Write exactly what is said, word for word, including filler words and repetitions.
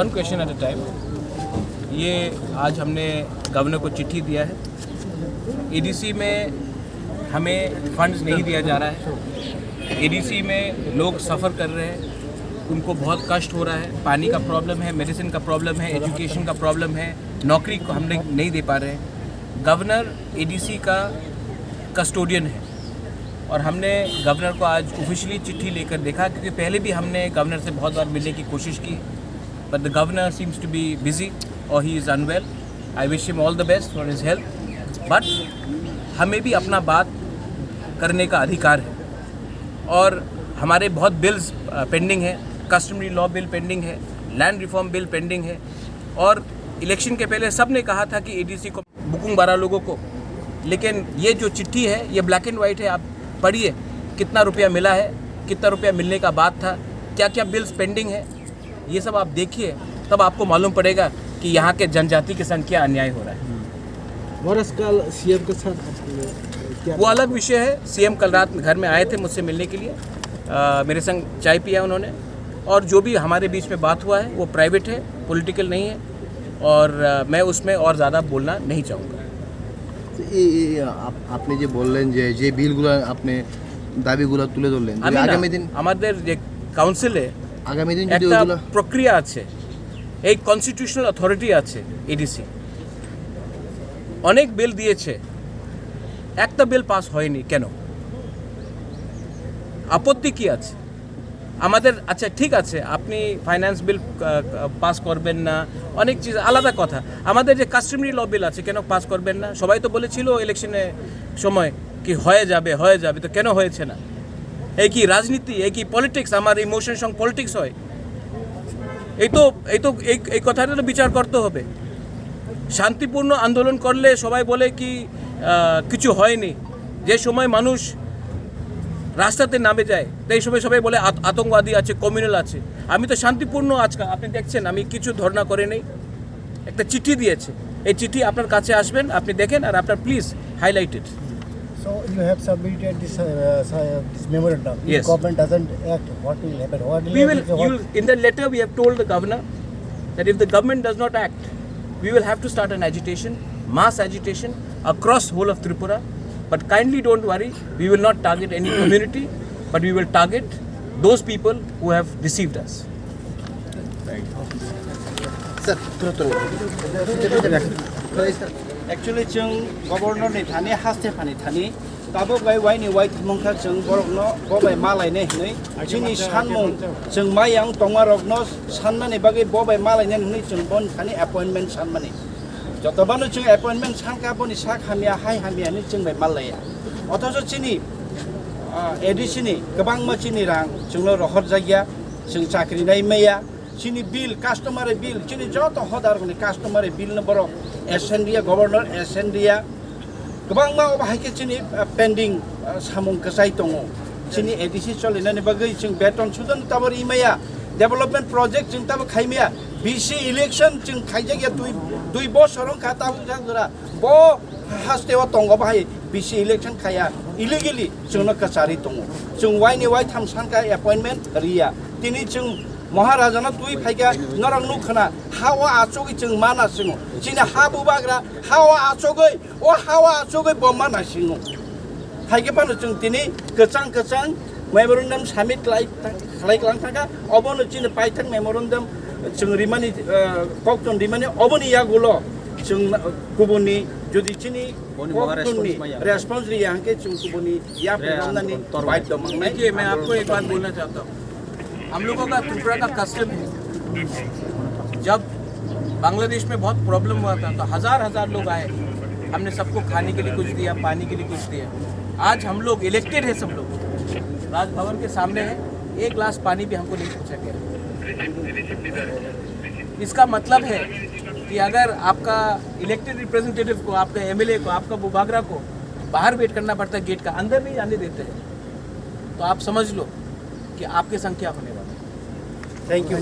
One question at a time. ये आज हमने गवर्नर को चिट्ठी दिया है। एडीसी में हमें फंड्स नहीं दिया जा रहा है। एडीसी में लोग सफ़र कर रहे हैं, उनको बहुत कष्ट हो रहा है। पानी का प्रॉब्लम है, मेडिसिन का प्रॉब्लम है, एजुकेशन का प्रॉब्लम है, नौकरी को हमने नहीं दे पा रहे हैं। गवर्नर एडीसी का कस्टोडियन है और हमने गवर्नर को आज ऑफिशियली चिट्ठी लेकर देखा, क्योंकि पहले भी हमने गवर्नर से बहुत बार मिलने की कोशिश की, but the governor seems to be busy or he is unwell. I wish him all the best for his health, but हमें भी अपना बात करने का अधिकार है और हमारे बहुत बिल्स पेंडिंग है। कस्टमरी लॉ बिल पेंडिंग है, लैंड रिफॉर्म बिल पेंडिंग है और इलेक्शन के पहले सब ने कहा था कि एडीसी को बुकिंग बारह लोगों को, लेकिन ये जो चिट्ठी है, ये ब्लैक एंड वाइट है। आप पढ़िए, कितना रुपया मिला है, कितना रुपया मिलने का बात था, क्या क्या बिल्स पेंडिंग है, ये सब आप देखिए, तब आपको मालूम पड़ेगा कि यहाँ के जनजाति के संग क्या अन्याय हो रहा है। और आजकल सीएम के साथ आपने क्या वो अलग विषय है। सीएम कल रात घर में आए थे मुझसे मिलने के लिए, अ, मेरे संग चाय पिया उन्होंने, और जो भी हमारे बीच में बात हुआ है वो प्राइवेट है, पॉलिटिकल नहीं है, और अ, मैं उसमें और ज़्यादा बोलना नहीं चाहूँगा। তো এই এই আপ- আপনি যে বললেন যে যে বিলগুলো আপনি দাবিগুলো তুলে ধরলেন যদি আমি না, আগামী দিন আমাদের যে কাউন্সিলে আগামী দিন যদি একটা ওগুলো প্রক্রিয়া আছে, এই কনস্টিটিউশনাল অথরিটি আছে এডিসি। অনেক বিল দিয়েছে, একটা বিল পাস হয়নি কেন? আপত্তি কি আছে? আমাদের, আচ্ছা, ঠিক আছে, আপনি ফাইন্যান্স বিল পাস করবেন না, অনেক চিজ আলাদা কথা। আমাদের যে কাস্টমারি ল বিল আছে, কেন পাস করবেন না? সবাই তো বলেছিল ইলেকশনের সময় কি হয়ে যাবে, হয়ে যাবে, তো কেন হয়েছে না? এই কি রাজনীতি, এই কি পলিটিক্স? আমার ইমোশন সঙ্গে পলিটিক্স হয়? এই তো এই তো এই এই কথাটা তো বিচার করতে হবে। শান্তিপূর্ণ আন্দোলন করলে সবাই বলে কি আহ, কিছু হয়নি। যে সময় মানুষ রাস্তাতে নামে যায়, সেই সময় সবাই বলে আত- আতঙ্কবাদী আছে, কমিউনাল আছে। আমি তো শান্তিপূর্ণ, আজকে আপনি দেখছেন আমি কিছু ধর্ণা করে নেই, একটা চিঠি দিয়েছে। এই চিঠি আপনার কাছে আসবেন, আপনি দেখেন আর আপনার please highlighted. So you have submitted this, uh, uh, this memorandum. If Yes. government doesn't act, what will happen? What will We will, happen? you will, in the letter we have told the governor that if the government does not act, we will have to start an agitation, mass agitation across whole of Tripura. But kindly don't worry, we will not target any community, but we will target those people who have deceived us. Sir তুলে তুলে Actually, chwng governor ni thani, haste phani thani, tabuk bai waini wai thumung kha chwng borok no bo bai malai nai hinui chini sanmung chwng mayang tongma rok no sanmani bagwi bo bai malai nai hinui chwng bon thani appointment sanmani. Joto bano chwng appointment sankha boni sak hamya hai hamya hinui chwng bai mallaiya. Othocho chini, ah, A D C ni kwbangma chini rang chwngno rohor jakya, chwng chakri nai maya, chini bill, customary bill, chini joto hodarokni customary bill no borok S N D A, governor S N D A, kwbangma obo hai khe chini, ah, pending, ah, samung kwchai tongo. Chini A D C cholinani bagwi chwng beton sudon tabo ri maya, development project chwng tabo khai maya, B C election chwng khaijak ya dui, dui bosor wngkha tabuk jak jora. Bo haste o tongo bahai B C election khaya illegally chwngno kwchari tongo. Chwng waini waitham sanka appointment riya. Tini chwng Maharaja no twi phaikha norok nuk khna ha o achugwi chwng mana chwngo. Chini ha bubagra ha o achugwi o ha o achugwi bo mana chwngo. Haikhe phano chwng tini kwchang kwchang memorandum submit khlai khlai klang thangkha. Obono chini paithak memorandum chwng rimani, eh, kokton rimani oboni yagulo chwng kubuni jodi chini koktonni response riya hwnkhe chwng kubuni yapri romnani baidhyo mangnai. देखिए, मैं आपको एक बात बोलना चाहता हूँ। हम लोगों का त्रिपुरा का कस्टम है, जब बांग्लादेश में बहुत प्रॉब्लम हुआ था तो हजार हजार लोग आए, हमने सबको खाने के लिए कुछ दिया, पानी के लिए कुछ दिया। आज हम लोग इलेक्टेड है, सब लोग राजभवन के सामने है, एक ग्लास पानी भी हमको नहीं पूछा गया। इसका मतलब है कि अगर आपका इलेक्टेड रिप्रेजेंटेटिव को, आपका एमएलए को, आपका बुबागरा को बाहर वेट करना पड़ता है गेट का, अंदर नहीं आने देते हैं, तो आप समझ लो कि आपके संग क्या होने वाला है। Thank you.